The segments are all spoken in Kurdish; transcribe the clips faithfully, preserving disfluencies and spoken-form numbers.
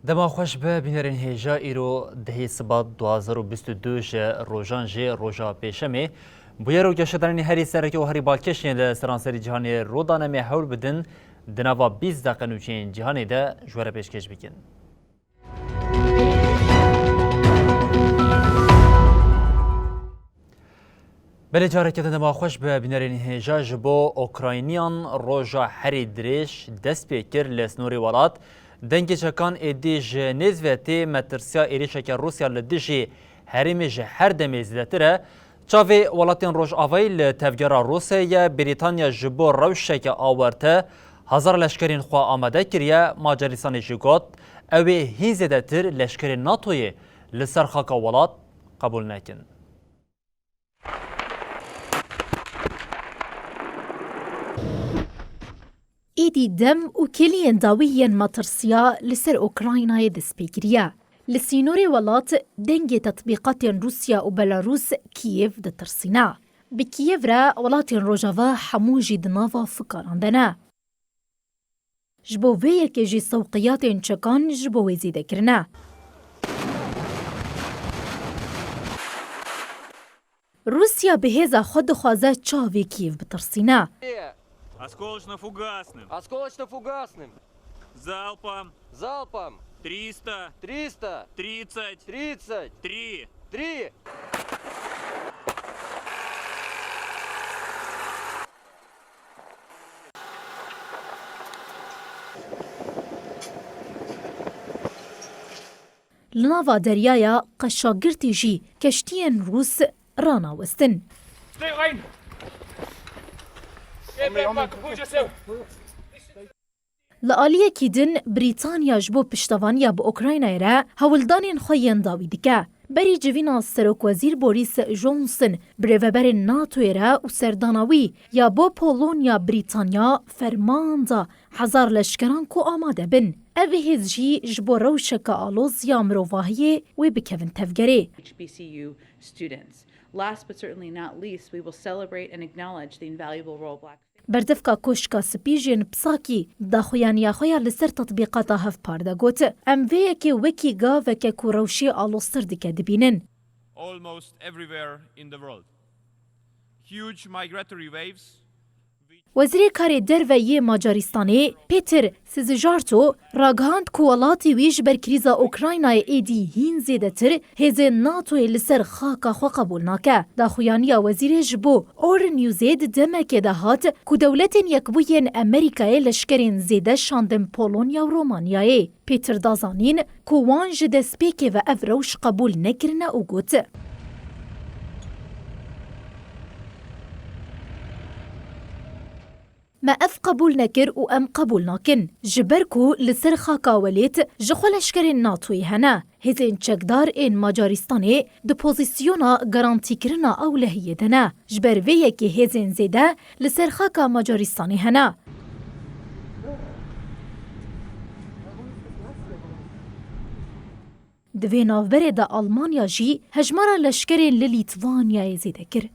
Dema xweş be, bînerên hêja, îro dehê Sibat du hazar û bîst û du ji rojan jê roja Pêşemê. Bûyer û geşedanên herî sereke û herî balkêş yên li seranserî cîhanê rû dane, em ê hewl bidin di nava bîst deqe nûçeyên cîhanê de ji we re pêşkêş bikin. Belê, careke din dema xweş be, bînerên hêja. Ji bo Ukrayniyan roja herî dirêj dest pê kir li snorê welat. Dengê çekan êdî ji nêz ve tê, metirsiya êrişeke Rûsya li dijî herêmê ji her demê zêdetir e. Çavê welatên Rojavayî li tevgera Rûsyayê ye. Brîtanya ji bo rewşeke awarte hezar leşkerên xwe amade kiriye. Macaristanê jî got, ew ê hîn zêdetir leşkerên NATOyê li ser xaka welat qebûl nekin. Êdî dem û kêliyên dawî yên metirsiya li ser Ukraynayê dest pê kiriye. Li sînorê welat dengê tetbîqatên Rûsya û Belarûs Kîyev ditirsîne. Bi Kîyev re welatên Rojava hemû jî di nava fikaran de ne. Ji bo vê yekê jî sewqiyatên çekan ji bo wê zêde kirine. Rûsya bi hêza xwe dixwaze çavê Kîyev bitirsîne. Осколочно-фугасным. Осколочно-фугасным. Залпом. Залпом. Триста. Триста. Тридцать. Тридцать. Три. Три. Li nava deryaya qeşagirtî jî keştiyên Rûs ranawestin. Li aliyekî din, Brîtanya ji bo piştevaniya bi Ukraynayê re hewldanên xwe yên dawî dike. Berî civîna Serokwezîr Boris Johnson bi rêveberên NATOyê re û serdana wî ya bo Polonya, Brîtanya ferman da hezar leşkeran ku amade bin. Ev hêz jî ji bo rewşeke aloz ya mirovahiyê wê bikevin tevgerê. H B C U students. Last but certainly not least, we will celebrate and acknowledge the invaluable role Black Berdevka Koşka Spî Jen Psakî daxuyaniya xwe ya li ser tetbîqata hevpar de got, em vê yekê wekî gaveke ku rewşê aloztir dike dibînin. Almost everywhere in the world. Huge migratory waves. Wezîrê Karê Derve yê Macaristanê Peter Sizijarto ragihand ku welatê wî ji ber krîza Ukraynayê êdî hîn zêdetir hêzên NATOyê li ser xaka xwe qebûl nake. Daxuyaniya wezîrê ji bo All Newsê di demekê de hat ku Dewletên Yekbûyî yên Amerîkayê leşkerên zêde şandin Polonya û Romanyayê. Peter da zanîn ku wan ji destpêkê ve ev rewş qebûl nekirine û got, Me ev qebûl nekir û em qebûl nakin, ji ber ku li ser xaka welêt ji xwe leşkerên NATOyê hene. Hêzên çekdar ên Macaristanê di pozîsyona garantîkirina ewlehiyê de ne. Ji ber vê yekê hêzên zêde li ser xaka Macaristanê hene. Di vê navberê de Almanya jî hejmara leşkerên li Lîtwanyayê zêde kir.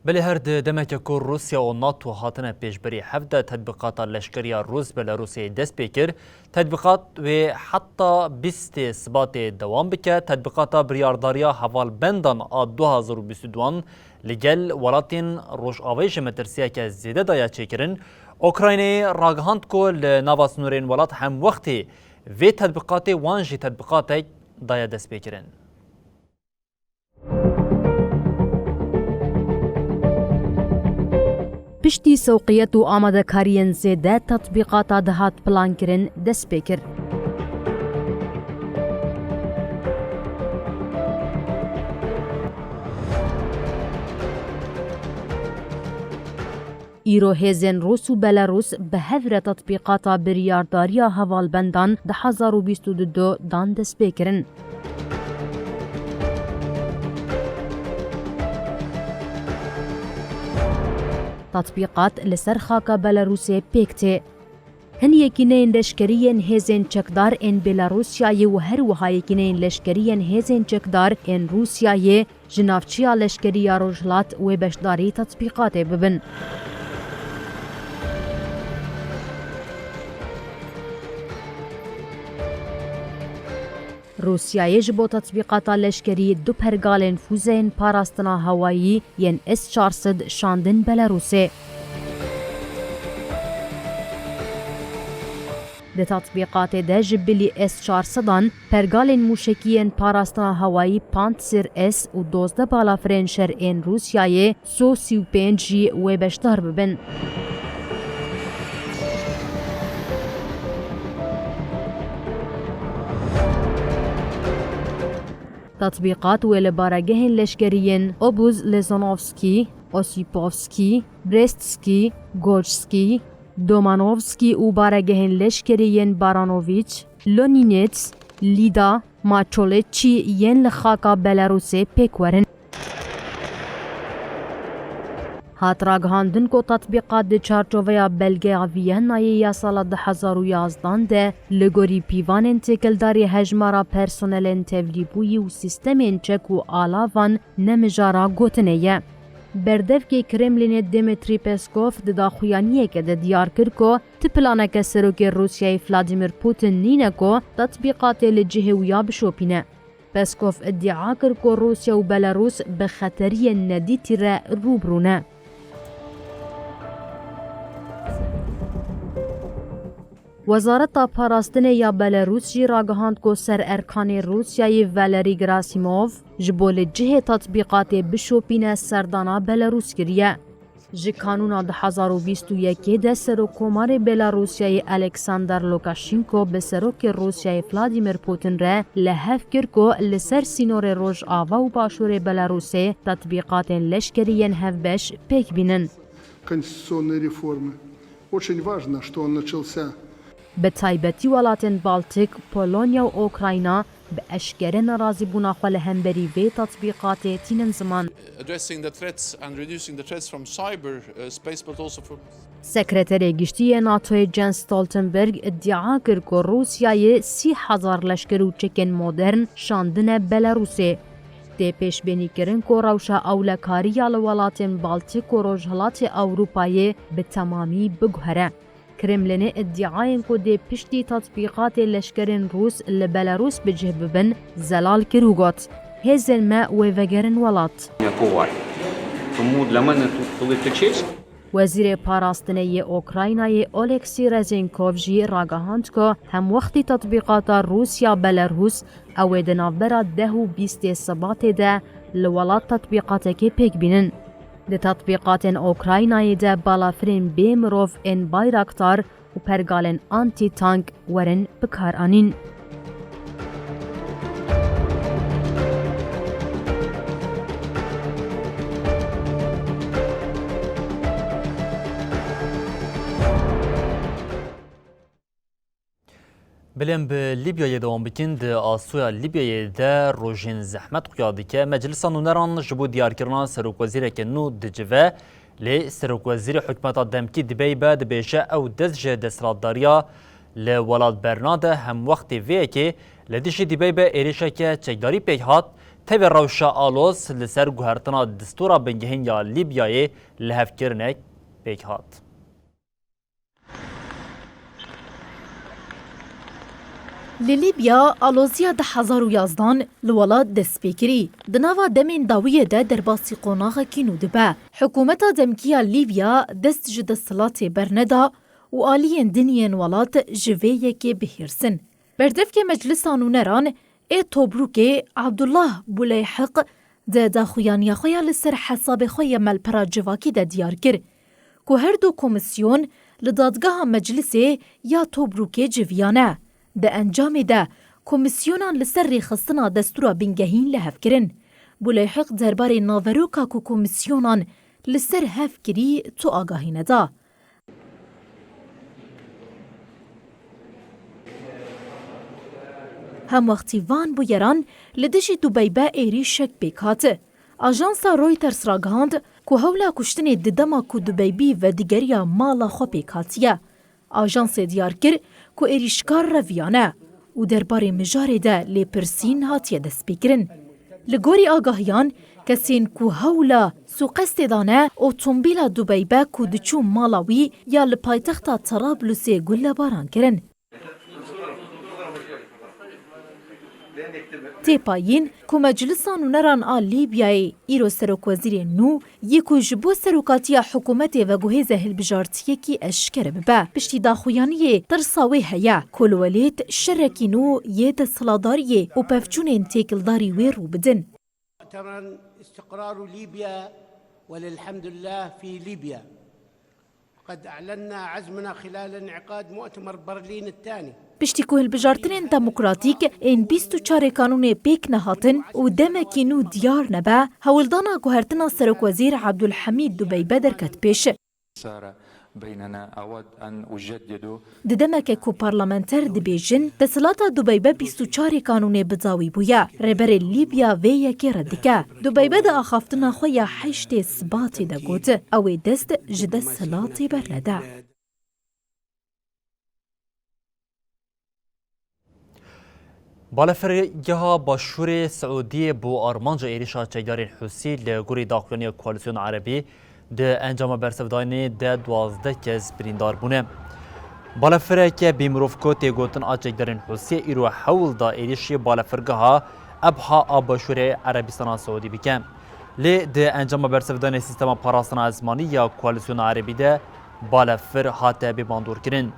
Belê, her di demeke ku Rûsya û NATO hatine pêşberî hev de, tetbîqata leşkerî ya Rûs Belarûsê dest pê kir. Tetbîqat wê heta bîstê Sibatê dewam bike. Tetbîqata biryardariya hevalbendan a du hazar û bîst û duan li gel welatên Rojavayê jî metirsiyeke zêde daye çêkirin. Ukraynayê ragihand ku li nava sînorên welat hemwextê vê tetbîqatê wan jî tetbîqatek daye destpêkirin. Piştî sewqiyet û amadekariyên zêde, tetbîqata dihat plankirin dest pê kir. Îro hêzên Rûs û Belarûs bi hev re tetbîqata biryardariya hevalbendan du hazar û bîst û du dan destpêkirin. Tatbîqat li ser xaka Belarûsê pêk tê. Hin yekîneyên leşkerî yên hêzên çekdar ên Bêlarûsyayê û her wiha yekîneyên leşkerî yên hêzên çekdar ên Rûsyayê ji navçeya leşkerî ya Rojhilat wê beşdarî tetbîqatê bibin. Rûsyayê ji bo tetbîqata leşkerî du pergalên fûzeyên parastina hewayî yên S çar sed şandin Belarûsê. Di tetbîqatê de ji bilî S çar sedan pergalên mûşekî yên parastina hewayî Pantsir S û dozdeh balafirên şer ên Rûsyayê Su sî û pênc jî wê beşdar bibin. Tatbîqat wê li baregehên leşkerî yên Obuz Lezonovskî, Osipovskî, Brestskî, Goçskî, Domanovskî û baregehên leşkerî yên Baranovîç, Lonînêts, Lîda, Maçoleçî yên li xaka Belarûsê pêk werin. Hat ragihandin ku tatbîqat di çarçoveya belgeya Vîyennayê ya sala du hezar û yazdan de li gorî pîvanên têkildarî hejmara personelên tevlîbûyî û sîstemên çek û alavan nemijara gotinê ye. Berdevkê Kremlînê Dmitry Peskov di daxuyaniyeke de diyar kir ku ti planeke serokê Rûsyayê Vladimir Putin nîne ku tatbîqatê li cihê wî ya bişopîne. Peskov îdia kir ku Rûsya û Belarûs bi xeteriyên nedîtî re rû bi rû ne. Wezareta Parastinê ya Belarûs jî ragihand ku ser erkanê Rûsyayê Valerî Gerasimov ji bo li cihê tatbîqatê bişopîne serdana Belarûs kiriye. Ji Kanûna du hezar û bîst û yekê de Serokkomarê Belarûsyayê Alexander Lukaşenko bi Serokê Rûsyayê Vladimir Putin re li hev kir ku li ser sînorê Rojava û Başûrê Belarûsê tetbîqatên leşkerî yên hevbeş pêk bînin. Конституционной реформы. Очень важно, что он начался. Bi taybetî welatên Baltîk, Polonya û Ukrayna bi eşkere nerazîbûna xwe li hemberî vê tatbîqatê tînin ziman. Addressing the threats and reducing the threats from cyber, uh, space, but also from Sekreterê Giştî yê NATOyê Jens Stoltenberg îdia kir ku Rûsyayê sî hezar leşker û çekên modern şandine Belarûsê. Tê pêşbînîkirin ku rewşa ewlekariya li welatên Baltîk û Rojhilatê Ewropayê bi temamî biguhere. Kremlînê îdiayên ku dê piştî tatbîqatê leşkerên Rûs li Belarûs bi cih bibin, zelal kir û got, Hêzên me wê vegerin welat. Ніякого. Тому для мене тут велика честь. Wezîrê Parastinê yê Ukraynayê Oleksî Rezînkov jî ragihand ku hemwextî tatbîqata Rûsya-Belarûs ew ê di navbera deh û bîstê Sibatê de li welat tatbîqatekê pêk bînin. Di tatbîqatên Ukraynayê de balafirên bê mirov ên Bayraktar û pergalên antî-tank werin bikaranîn. Belê em bi Lîbyayê dewam bikin. Di asoya Lîbyayê de rojên zehmet xuya dike. Meclisa nûneran ji bo diyarkirina serokwezîreke nû dicive. Lê serokwezîrê hikûmeta demkî Dibeybe dibêje ew dest ji desthilatdariya li welat bernade, hemwextê vê yekê li dijî Dibeybe êrişeke çekdarî pêk hat, tevî rewşa aloz li ser guhertina destûra bingehîn ya Lîbyayê lihevkirinek pêk hat. Li Lîbya aloziya du hezar û yazdan li welat dest pê kirî. Di nava demên dawiyê de derbasî qonaxekî nû dibe. Hikûmeta demkî ya Lîbya dest ji desthilatê berneda û aliyên din yên welat ji vê yekê bihêrs in. Berdevkê Meclisa Nûneran ê Tobrûkê Abdullah Buleyhiq di daxuyaniya xwe ya li ser hesabê xwe yê melpera civakî de diyar kir ku her du komîsyon li dadgeha Meclisê ya Tobrûkê civiyane. Di encamê de komîsyonan li ser rêxistina destûra bingehîn li hev kirin. Buleyhiq derbarê naveroka ku komîsyonan li ser hev kirî tu agahî neda. Hemwextî van bûyeran li dijî Dubeybe êrîşek pêk hat. Ajansa Reuters ragihand ku hewla kuştinê di dema ku Dubeybî vedigeriya mala xwe pêk hatiye. Ajansê diyar kir ku êrîşkar reviyane û derbarê mijarê de lêpirsîn hatiye destpêkirin. Li gorî agahiyan, kesên ku hewla sûqestê dane, otomobîla Dubeybe ku diçû mala wî ya li paytexta Tarablusê gullebaran kirin. Tê payîn ku Meclisa Nûneran a Lîbyayê îro serokwezîrê nû yê ku ji bo serokatiya hikûmetê veguhêze hilbijartiyekî eşkere bibe. Piştî daxuyaniyê tirsa wê heye ku li welêt şerekî nû yê desthilatdariyê û pevçûnên têkildarî wê rû bidin. مؤتمرا استقرار ليبيا وللحمد لله في ليبيا. قد أعلنا عزمنا خلال انعقاد مؤتمر برلين الثاني. Piştî ku hilbijartinên demokratîk ên bîst û çarê kanûnê pêk nehatin û demekî nû diyar nebe, hewldana guhertina serokwezîr Abdulhamîd Dubeybe derket pêş. صار بيننا أود أن أجدد. Di demeke ku parlamenter dibêjin, desthilata Dubeybe bîst û çarê kanûnê bi dawî bûye. Rêberê Lîbya vê yekê red dike. Dubeybe di axaftina xwe ya heştê Sibatê de got, ew ê dest ji desthilatê bernede. Balafirgeha Başûrê Siûdiyê bo armanca êrîşa çekdarên Hûsî li gorî daxuyaniya Koalîsyona Erebî di encama bersivdayînê de duwazdeh kes birîndar bûne. Balafireke bêmirovko tê gotin a çekdarên Hûsiyê îro hewl da êrîşî balafirgeha Ebha a Başûrê Erebîstana Siûdî bike. Lê di encama bersivdayînê sîstema parastina ezmanî ya Koalîsyona Erebî de balafir hate bêbandorkirin.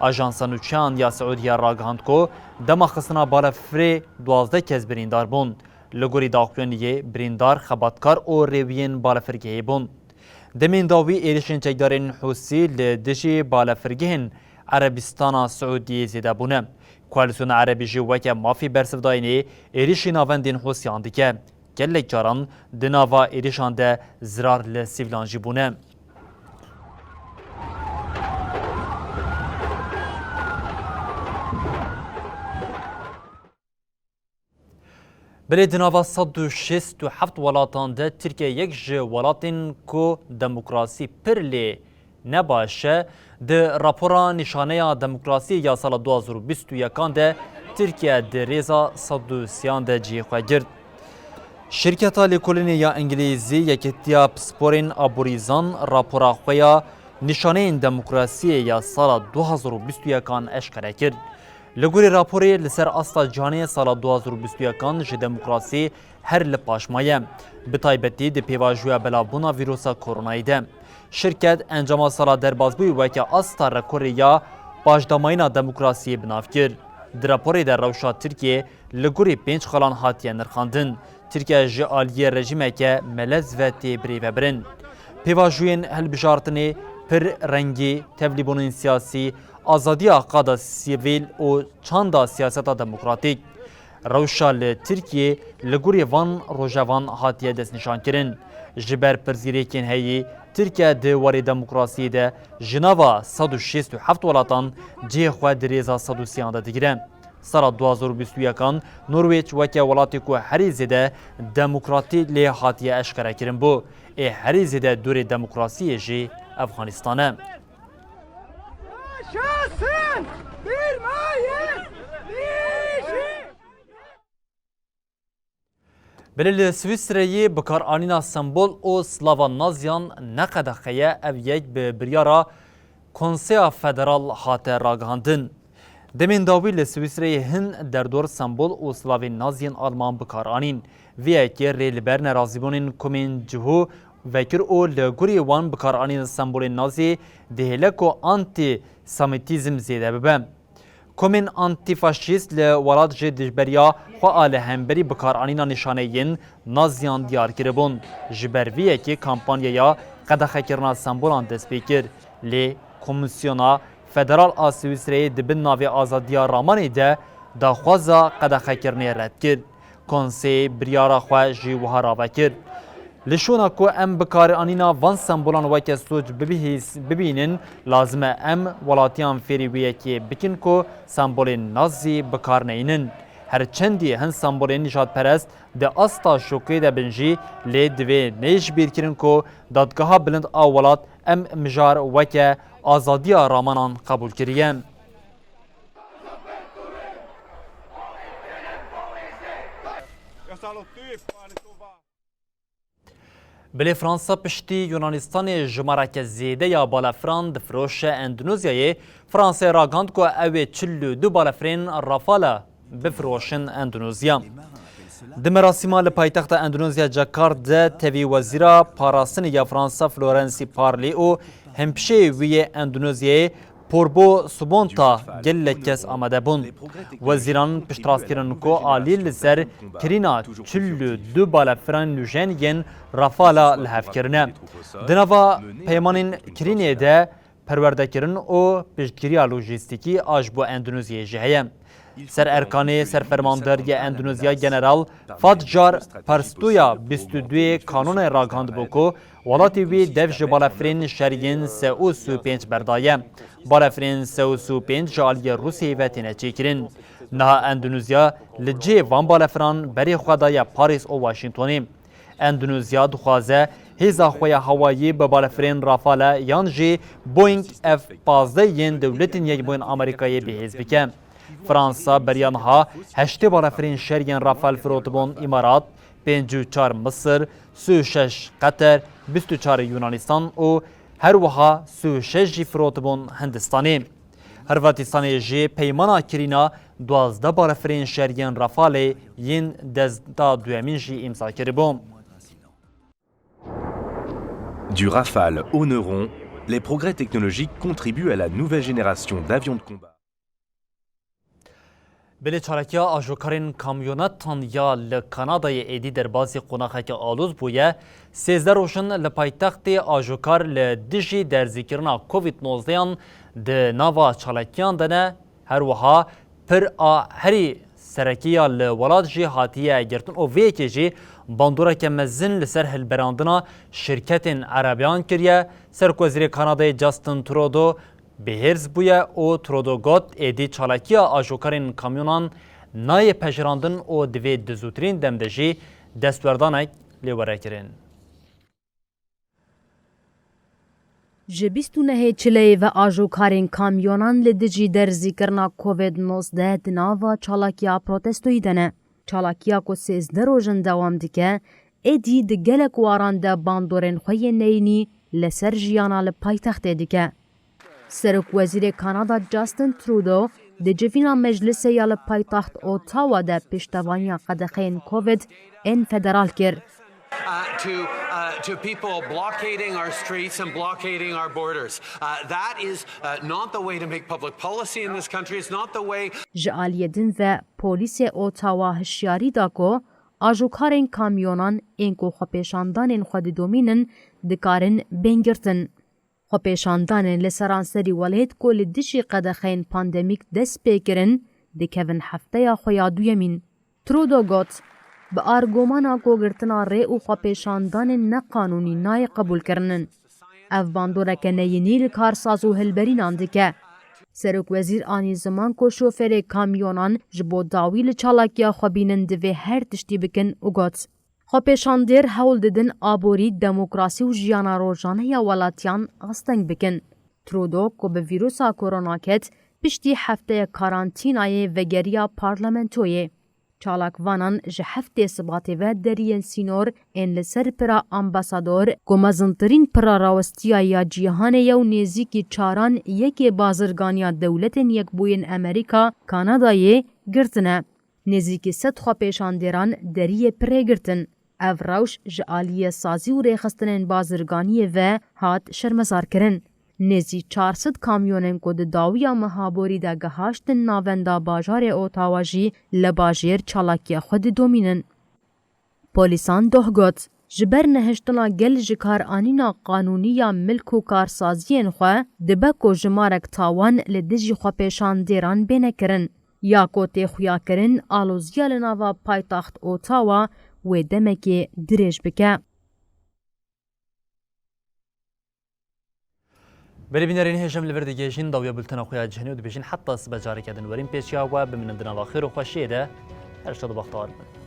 Ajansa nûçeyan ya Siûdiye ragihand ku dema xistina balafirê duwazdeh kes birîndar bûn. Li gorî daxuyaniyê, birîndar, xebatkar û rêwiyên balafirgehê bûn. Demên dawî êrişên çekdarên Hûsî li dijî balafirgehên Erebîstana Siûdiyê zêde bûne. Koalîsyona Erebî jî weke mafî bersivdayînê êrişî navendên Hûsiyan dike. Gelek caran di nava êrişan de zirar li sivîlan jî bûne. Belê di nava sed û şêst û heft welatan de Tirkiye yek ji welatên ku demokrasî pir lê nebaş e, di rapora Nîşaneya Demokrasiyê ya sala du hazar û bîst û yekan de Tirkiye di rêza sed û sêyan de cihê xwe girt. Şirketa lêkolînê ya Îngilîzî Yekîtiya Pisporên Aborîzan rapora xwe ya Nîşaneyên Demokrasiyê ya sala du hazar û bîst û yekan eşkere kir. Li gorî raporê, li ser asta cîhanê sala du hazar û bîst û yekan ji demokrasî her li paş maye, bi taybetî di pêvajoya belavbûna vîrusa koronayê de. Şirket encama sala derbasbûyî weke asta rekorê ya paşdamayîna demokrasiyê bi nav kir. Di raporê de rewşa Tirkiyê li gorî pênc xalan hatiye nirxandin. Tirkiye ji aliyê rejîmeke melez ve tê birêvebirin. Pêvajoyên hilbijartinê pir rengî, tevlîbûnên siyasî, azadiya qada sivîl û çanda siyaseta demokratîk. Rewşa li Tirkiyê li gorî van rojevan hatiye destnîşankirin. Ji ber pirsgirêkên heyî, Tirkiye di warê demokrasiyê de ji nava sed û şêst û heft welatan cihê xwe di rêza sed û sêyan de digire. Sala du hazar û bîst û yekan Norwêc weke welatê ku herî zêde demokratî lê hatiye eşkerekirin bû. Ê herî zêde dûrê demokrasiyê jî Efxanistan e. Yaşasın! Bir mayın! Bir şey! Belê li Swîsreyê bikaranîna sembol û silava naziyan ne qedexe ye, ev yek bi biryara Konseya Federal hate ragihandin. Demên dawî li Swîsreyê hin derdor sembol û silavên naziyên Alman bikar anîn. Vê yekê rê li ber nerazîbûnên komên cihû vekir û li gorî wan bikaranîna sembolên nazî dihêle ku antîsemitîzm zêde bibe. Komên antîfaşîst li welat jî ji beriya xwe a li hemberî bikaranîna nîşaneyên naziyan diyar kiribûn. Ji ber vê yekê kampanyaya qedexekirina sembolan dest pê kir. Lê Komîsyona Federal a Swîsreyê di bin navê Azadiya Ramanê de daxwaza qedexekirinê red kir. Konseyê biryara xwe jî wiha rave kir. Li şûna ku em bikaranîna van sembolan weke soc bibihîs-, bibînin, lazim e em welatiyan fêrî wê yekê bikin ku sembolên nazî bikar neynin. Her çendî hin sembolên nîjadperest di asta şokê de bin jî, lê divê neyê ji bîr kirin ku Dadgeha Bilind a welat Em mijar weke azadiya ramanan qebûl kiriye. Belê Fransa piştî Yunanistanê jimareke zêde ya balafiran difiroşe Endonezyayê. Fransayê ragihand ku ew ê çil û du balafirên Rafale bifiroşin Endonezya. Di merasîma li paytexta Endonezya Cakart de tevî wezîra parastinê ya Fransa Florenci Parli û hempşeyê wî yê Endonezyayê Porbo Subonta gelek kes amade bûn. Wezîran piştrast kirin ku alî li ser kirîna çil û du balafirên nûjen yên Rafale li hev kirine. Di nava peymanên kirînê de perwerdekirin û piştgiriya lojîstîkî a ji bo Endonezyayê jî heye. Ser Erkanê serfermander ya Endonezya General Fajar Parstuya bîst û duyê Kanûnê ragihandibû ku welatê wî dev ji balafirên şer yên S U sî û pênc berdaye. Balafirên S U sî û pênc ji aliyê Rûsyayê ve têne çêkirin. Niha Endonezya li cihê van balafiran berê xwe daye Parîs û Washingtonê. Endonezya dixwaze hêza xwe ya hewayî bi balafirên Rafale yan jî Boeing F pazdeh yên Dewletên Yekbûyên Amerîkayê bihêz bike. Fransa beriya niha heştê balafirên şer yên Rafale firotibûn Îmarat, pêncî û çar Misir, sî û şeş Qeter, bîst û çar Yunanistan û her wiha sî û şeş jî firotibûn Hindistanê. Hırvatistanê jî peymana kirîna duwazdeh balafirên şer yên Rafalê yên desta duyemîn jî îmza kiribû. Du Rafale au Neuron, les progrès technologiques contribuent à la nouvelle génération d'avions de combat. Belê çalakiya ajokarên kamyonetan ya li Kanadayê êdî derbasî qonaxeke aloz bûye. Sêzdeh roj in li paytextê ajokar li dijî derzîkirina Covid nozdeyan di nava çalakiyan de ne. Her wiha pir a herî serekî ya li welat jî hatiye girtin û vê yekê jî bandoreke mezin li ser hilberandina şirketên erebeyan kiriye. Serokwezîrê Kanadayê Justin Trudeau bihêrs bûye û Trudeau got, êdî çalakiya ajokarên kamyonan nayê pejirandin û divê di zûtirîn dem de jî destwerdanek lê were kirin. Ji bîst û nehê Çileyê ve ajokarên kamyonan li dijî derzîkirina Covid nozdeh di nava çalakiya protestoyî de ne. Çalakiya ku sêzdeh roj in dewam dike, êdî di gelek waran de bandorên xwe yên neyînî li ser jiyana li paytextê dike. Serokwezîrê Kanada Justin Trudeau di civîna meclisê ya li paytext Ottawa de piştevaniya qedexeyên Covid ên federal kir. Uh, to, uh, to people blockading our streets and blockading our borders. Uh, that is, uh, not the way to make public policy in this country. It's not the way. Ji aliyê din ve polîsê Ottawa hişyarî da ku ajokarên kamyonan ên ku xwepêşandanên xwe didomînin dikarin bên girtin. Xwepêşandanên li seranserî welêt ku li dijî qedexeyên pandemîk dest pê kirin, dikevin hefteya xwe ya duyemîn. Trudeau got, bi argomana ku girtina rê û xwepêşandanên neqanûnî nayê qebûlkirinin. Ev bandoreke neyînî li karsaz û hilberînan dike. Serokwezîr anî ziman ku şoferê kamyonan ji bo dawî li çalakiya xwe bînin divê her tiştî bikin û got, xwepêşandêr hewl didin aborî, demokrasî û jiyana rojane ya welatiyan asteng bikin. Trudeau ku bi vîrusa korona ket, piştî hefteyek karantînayê vegeriya parlamentoyê. Çalakvanan ji heftê Sibatê ve deriyên sînor ên li ser pira Ambasador, ku mezintirîn pira rawestiya ya cîhanê ye û nêzîkî çaran yekê bazirganiya Dewletên Yekbûyên Amerîka, Kanadayê, girtine. Nêzîkî sed xwepêşandêran deriyê pirê girtin. Ev rewş ji aliyê sazî û rêxistinên bazirganiyê ve hat şermezarkirin. Nêzî çar sed kamyonên ku di dawiya meha borî de gihaştin navenda bajarê Ottawa jî li bajêr çalakiya xwe didomînin. Polîsan doh got, ji ber nehiştina gel ji kar anîna qanûnî ya milk û karsaziyên xwe, dibe ku jimarek tawan li dijî xwepêşandêran bêne kirin. Ya ku tê xuyakirin, aloziya li nava paytaxt Ottawa wê demekê dirêj bike. Belê bînerên hêj, em li vir digihêjin dawiya bultena xwe ya cîhanê û dibêjin heta sibe careke din werin pêşiya we, bimînin di nava xêr û xweşiyê de, her şad û bextewar bin.